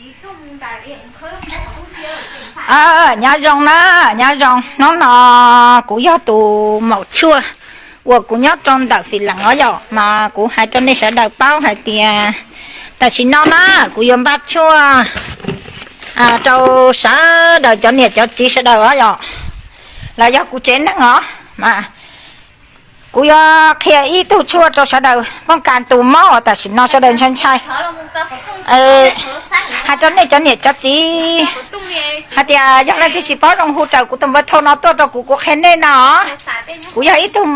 Nyob zoo na, nyob zoo. Hnub no kuv yog tus maum tshuaj uas kuv nyob rau ntawm Fis Lees os yom, mas kuv hais rau nej sawv daws paub hais tias tam sim no na kuv yuav npaj tshuaj rau sawv daws cov niam cov txiv sawv daws os yom, los yog kuv tsev neeg os, mas kuv yuav qhia ib tug tshuaj rau sawv daws poob kas tus mob uas tam sim no sawv daws ntshai ntshai. Hais rau nej cov niam cov txiv hais tias yog leej twg tsis paub zoo hu raws kuv tus npawb thau no tuaj rau kuv, kuv qhia nej no. Kuv yog ib tug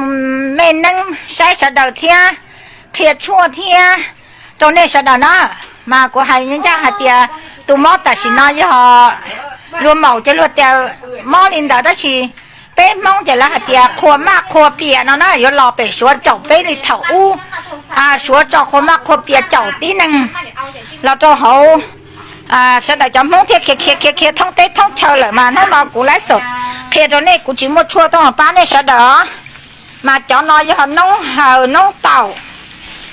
me neeb saib sawv daws thiab qhia tshuaj thiab rau nej sawv daws na. Mas kuv hais ncaj hais tias tus mob tam sim no yog luag maum ces luag tias mob li ntawd, tab sis peb Hmoob ces lawv hais tias qhua maj qhua pias no na, yuav los pem Suav caum peb li thaum ub. Suav tso qhua maj qhua pias caum tib neeg los rau hauv. Sawv daws cov Hmoob thiaj khiav khiav khiav khiav thoob teb thoob chaw lawm, mas hnub no kuv laib xom qhia rau nej, kuv tsis muaj tshuaj tuaj pab nej sawv daws os. Mas cov no yog noob haws, noob taum,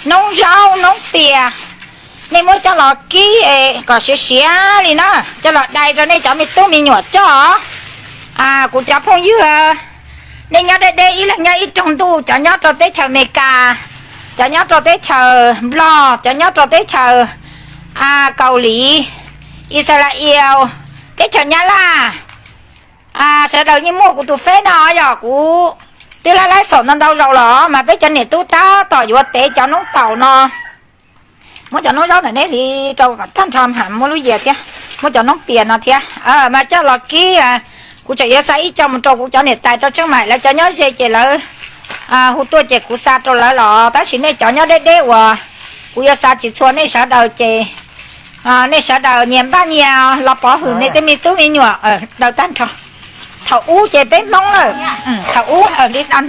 noob zaub, noob pias. Nej muab coj los kib kom siav siav li na, coj los dai rau nej cov me tub me nyuam coj. Kuv cov phooj ywg, nej nyob deb deb ib leeg nyob ib rooj ntuj, cov nyob rau teb chaws Amelikas, cov nyob rau teb chaws Nplog, cov nyob rau teb chaws Kaus Lim, Ixalayees, teb chaws Nyab Laj. Sawv daws yeej muaj kuv tus feb no yog kuv twb laib laib xom ntau ntau zaus los, mas peb cov niam tub tab tom yuav tev cov noob taum no. Muab cov noob zaub ntawm neb hliv rau kom tag nrho, muab lub yias thiab, muab cov noob pias no thiab, mas coj los kib. Kuv tseem yuav xa ib co mus rau kuv cov niam tais rau Tsheej Maim, lawv cov nyob ze ces lawv hu tuaj ces kuv xa rau lawv los, tab sis nej cov nyob deb deb uas kuv yuav xa tsis txhua nej sawv daws ces nej sawv daws nyias npaj nyias los pov hwm nej tej me tub me nyuam daws tag nrho. Thaum ub ces peb Hmoob lawm, thaum ub li thaum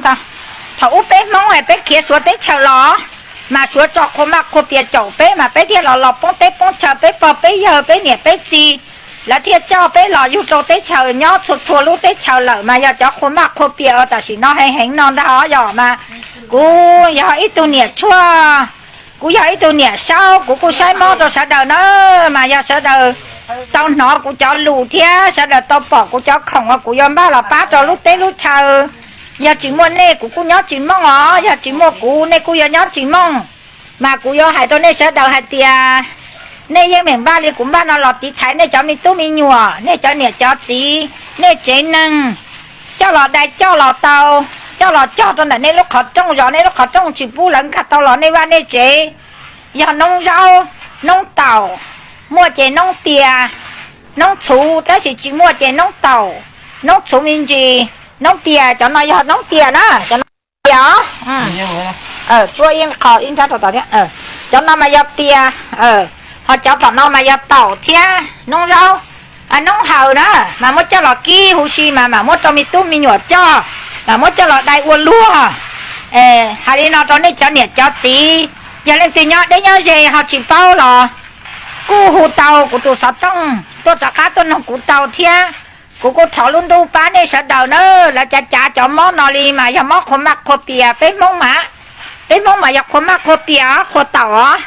ub peb Hmoob peb khiav Suav teb chaws los, mas Suav tso qhua maj qhua pias caum peb, mas peb thiaj los los poob teb poob chaw, peb pog peb yawg peb niam peb txiv, lawv thiaj coj peb los yug rau teb chaws nyob txhua txhua lub teb chaws lawm, mas yog cov qhua maj qhua pias uas tam sim no heev heev no ntag os yom. Mas kuv yog ib tug niam tshuaj, kuv yog ib tug niam saub, kuv kuj saib mob rau sawv daws na. Mas yog sawv daws tau hnov kuv cov lus thiab sawv daws tau pom kuv cov khoom uas kuv yuav npaj los pab rau lub teb lub chaw, yog tsis muaj nej kuv kuj nyob tsis mooj os, yog tsis muaj kuv nej kuj yuav nyob tsis mooj. Mas kuv yuav hais rau nej sawv daws hais tias nej yeej meem npaj li kuv npaj no los tiv thaiv nej cov me tub me nyuam, nej cov niam cov txiv, nej tsev neeg, coj los dai coj los tau, coj los cog rau ntawm nej lub qhov rooj, zov nej lub qhov rooj tsis pub lawv nkag tau los nej vaj nej tsev. Yog noob zaub, noob taum, muaj ces noob pias, noob txhuv, tab sis tsis muaj ces noob taum, noob txhuv me ntsis, noob pias, cov no yog noob pias na, cov no pias os. Tsuab ib qho ib nrab rau tom thiab. Cov no mas yog pias, ho cov tom no mas yog taum thiab noob zaub, noob haws na, mas muab coj los kib huv si mas mam muab rau me tub me nyuam coj, mam muab coj los dai ua luag. Hais li no rau nej cov niam cov txiv, yog leej twg nyob deb nyob ze ho tsis paub los kuj hu tau kuv tus xov tooj tuaj rov qab tuaj noog kuv tau thiab. Kuv kuj thov lub ntuj pab nej sawv daws na. Lawv cav cav cov mob no li mas yog mob qhua maj qhua pias, peb Hmoob mas, peb Hmoob mas yog qhua maj qhua pias, qhua taum os.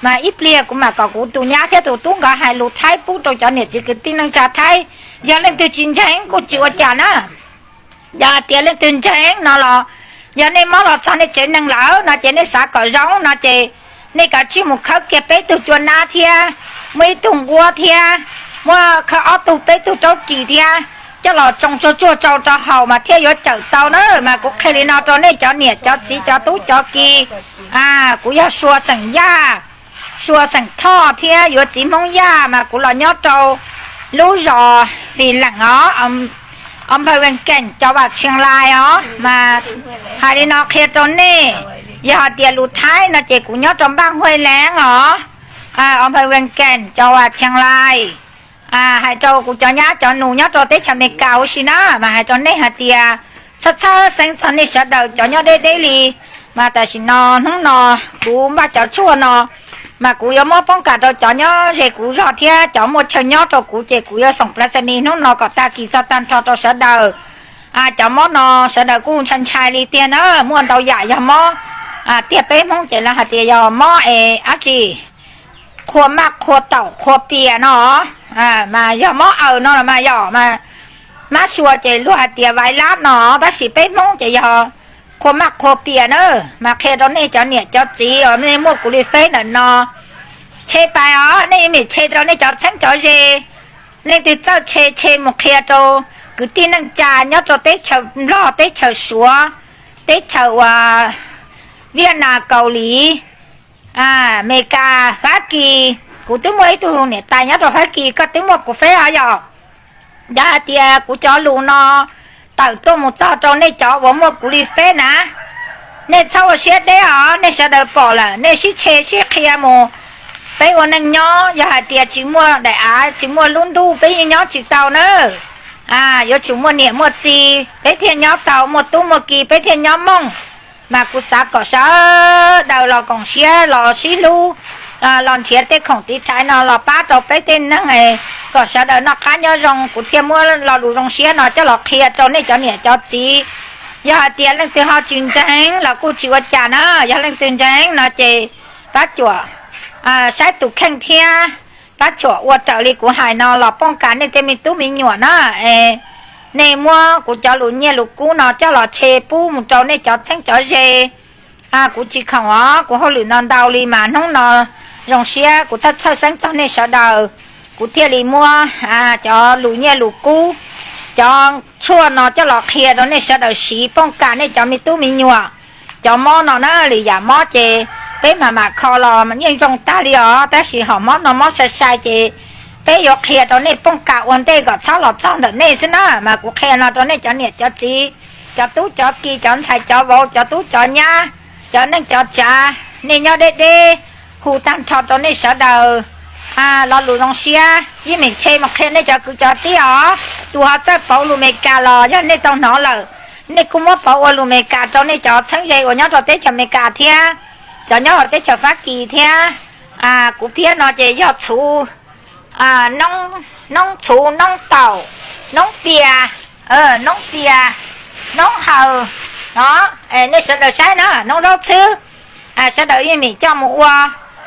Mas ib pliag kuv mam kom kuv tus nyab thiab tus tub nkawd hais lus Thaib pub rau cov niam txiv kwv tij neej tsa Thaib. Yog leej twg tsis ntseeg kuj tsis ua cas na. Yog hais tias leej twg ntseeg no los, yog nej mob los txog nej tsev neeg lawm no ces nej xav kom zoo no ces nej kav tsij mus khawb kiag peb tug cua nab thiab, muaj ib tug nquab thiab, muaj khawb ob tug peb tug raub ris thiab, coj los tsoo tsuag tsuag tsau rau haus mas thiaj yuav cawm tau na. Mas kuv qhia li no rau nej cov niam cov txiv cov tub cov ki. Kuv yog Sua xeem Yaj, Sua xeem Thoj thiab yuav txiv Hmoob Yaj, mas kuv los nyob rau lub zos Fis Lees os, Ophas Vees Kees, cov Vam Tsheej Lais os. Mas hais li no qhia rau nej, yog hais tias lus Thaib no ces kuv nyob rau Npaj Huaj Lees os, Ophas Vees Kees, cov Vam Tsheej Lais. Hais rau kuv cov nyab cov nus nyob rau teb chaws Amelikas huv si na, mas hais rau nej hais tias txhawj txhawj xeeb txog nej sawv daws cov nyob deb deb li. Mas tam sim no hnub no kuv npaj cov tshuaj no, mas kuv yuav muab poob kas rau cov nyob ze kuv zog thiab cov muaj chaw nyob rau kuv ces kuv yuav xoom plas xas nis hnub no kom tag kis txog tag nrho rau sawv daws. Cov mob no sawv daws kuj ntshai ntshai li tiag na, muaj ntau yam yog mob. Tiag peb Hmoob ces lawv hais tias yog mob es dab tsi, qhua maj qhua taum qhua pias no, mas yog mob aws no los mas yog mas, mab sua ces luag hais tias vais lab no, tab sis peb Hmoob ces yog qhua maj qhua pias na. Mas qhia rau nej cov niam cov txiv uas nej muaj kuv li feb ntawm no, tshe pais os, nej yuav tsum tshe rau nej cov txheeb cov ze. Leej twg txawj tshe, tshe mus qhia rau kwv tij neej tsa nyob rau teb chaws Nplog, teb chaws Suav, teb chaws uas Viaj Nas, Kaus Lim, Amelikas, Fab Kis. Kuv twb muaj ib tug niam tais nyob rau Fab Kis, koj twb muaj kuv feb os yom. Yog hais tias kuv cov lus no tawm tuaj mus txog rau nej cov uas muaj kuv li feb na, nej txhob ua siab deb os, nej sawv daws pom lawm nej sib tshe sib qhia mus. Peb ua neej nyob yog hais tias tsis muaj daim av tsis muaj lub ntuj peb yeej nyob tsis tau na. Yuav tsum muaj niam muaj txiv peb thiaj nyob tau, muaj tub muaj ki peb thiaj nyob mooj. Mas kuv xav kom sawv daws los koom siab los sib hlub, los nrhiav tej khoom tiv thaiv no los pab rau peb tej neeg, kom sawv daws noj qab nyob zoo. Kuv thiaj muab lo lus zoo siab no coj los qhia rau nej cov niam cov txiv. Yog hais tias leej twg ho tsis ntseeg los kuj tsis ua cas na, yog leej twg ntseeg no ces pab cuam saib tus kheej thiab pab cuam ua raws li kuv hais no los pooj kas nej tej me tub me nyuam na. Nej muab kuv cov lus nyiaj lus kub no coj los tshe pub mus rau nej cov txheeb cov ze. Kuv tsis khoom os, kuv hauj lwm no ntau li mas hnub no zoo siab kuv txhawj txhawj xeeb txog nej sawv daws, kuv thiaj li muab cov lus nyiaj lus kub, cov tshuaj no coj los qhia rau nej sawv daws siv pooj kas nej cov me tub me nyuam. Cov mob no na, li yam mob ces peb mam mam kho los yeej zoo tag li os, tab sis hom mob no mob sai sai ces peb yuav qhia rau nej pooj kas ua ntej kom txhob los txog ntawm nej xwb na. Mas kuv qhia no rau nej cov niam cov txiv, cov tub cov ki, cov ntxhais cov vauv, cov tub cov nyab, cov neej cov tsav, nej nyob deb deb, hu tag nrho rau nej sawv daws lo lus zoo siab. Yeej meem tshe mus qhia nej cov kwv cov tij os. Tus ho txawj pauv lus Amelikas los yog nej tau hnov lawm, nej kuj muab pauv ua lus Amelikas rau nej cov txheeb ze uas nyob rau teb chaws Amelikas thiab cov nyob hauv teb chaws Fab Kis thiab. Kuv piav no ces yog txhuv, noob txhuv, noob taum, noob pias, noob pias, noob haws no. Nej sawv daws saib na, noob zaub txhwb, sawv daws yeej meem coj mus ua,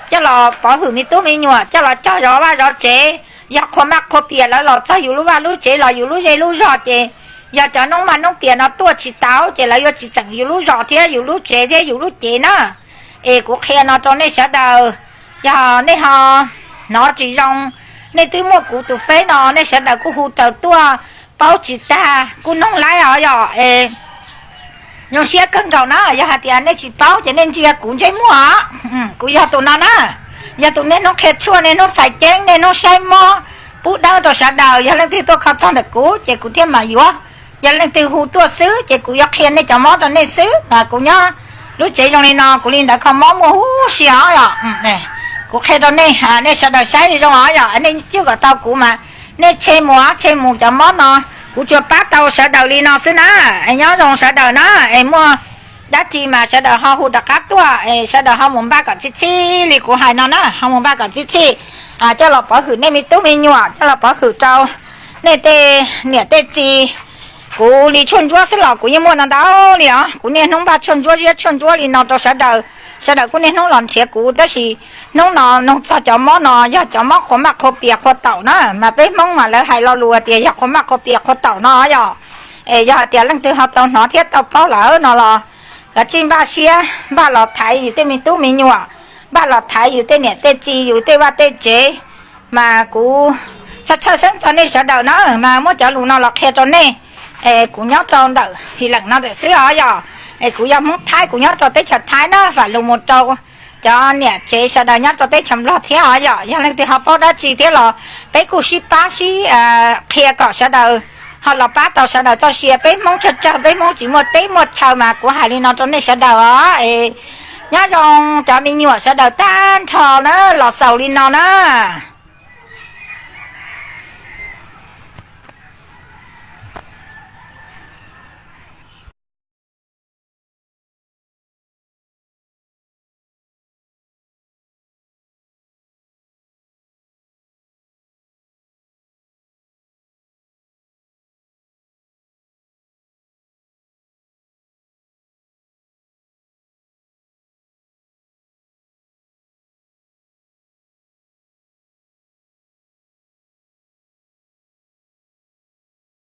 coj los pov hwm me tub me nyuam, coj los cog zov vaj zov tsev. Yog qhua maj qhua pias lawv los txog yus lub vaj lub tsev los yus lub zej lub zog ces yog cov noob maj noob pias no tuaj tsis tau ces lawv yuav tsis txeem yus lub zos thiab yus lub tsev thiab yus lub cev na. Es kuv qhia no rau nej sawv daws, yog nej ho hnov tsis zoo, nej twb muaj kuv tus feb no, nej sawv daws kuj hu raws tuaj paub tsis tag kuj noog laib os yom. Es zoo siab kawg nkaus na, yog hais tias nej tsis paub ces nej ntsia kuv ntsej muag, kuv yog tus no na, yog tus niaj hnub qhia tshuaj, niaj hnub txhais ceeb, niaj hnub saib mob pub dawb rau sawv daws. Yog leej twg tuaj kho txog ntawm kuv ces kuv thiaj mam yuav. Yog leej twg hu tuaj xwb ces kuv yuav qhia nej cov mob rau nej xwb. Mas kuv nyob lub tsev zoo li no kuv li ntawd kho mob muaj huv si os yom. Kuv qhia rau nej, nej sawv daws saib zoo os yom, nej cwj kom tau kuv mas nej tshe mus, tshe mus cov mob no. Kuv tsuas pab tau sawv daws li no xwb na. Es nyob zoo sawv daws na, es muaj dab tsi mas sawv daws ho hu rov qab tuaj, es sawv daws ho mus npaj kom txhij txhij li kuv hais no na, ho mus npaj kom txhij txhij, coj los pov hwm nej me tub me nyuam, coj los pov hwm rau nej tej niam tej txiv. Kuv li tshuaj ntsuab xwb los kuv yeej muaj no ntau li os. Kuv niaj hnub npaj tshuaj ntsuab, ziab tshuaj ntsuab li no rau sawv daws. Sawv daws kuj niaj hnub los nrhiav kuv, tab sis hnub no noog txog cov mob no yog cov mob qhua maj qhua pias qhua taum na, mas peb Hmoob mas lawv hais lo lus tias yog qhua maj qhua pias qhua taum no yom. Es yog hais tias leej twg ho tau hnov thiab tau paub lawm no los, lawv tsij npaj siab npaj los thaiv yus tej me tub me nyuam, npaj los thaiv yus tej niam tej txiv, yus tej vaj tej tsev. Mas kuv txhawj txhawj xeeb txog nej sawv daws na, mas muab cov lus no los qhia rau nej. Es kuv nyob rau ntawm His Lees no ntawm xwb os yom. Es kuv yog Hmoob Thaib, kuv nyob rau teb chaws Thaib na, vam lus mus rau cov niam tsev sawv daws nyob rau teb chaws Nplog thiab os yom. Yog leej twg ho paub dab tsi thiab los peb kuj sib pab sib qhia kom sawv daws ho los pab tau sawv daws txoj sia. Peb Hmoob tsawg tsawg, peb Hmoob tsis muaj teb muaj chaw, mas kuv hais li no rau nej sawv daws os. Es nyob zoo cov me nyuam sawv daws tag nrho na, los xaus li no na.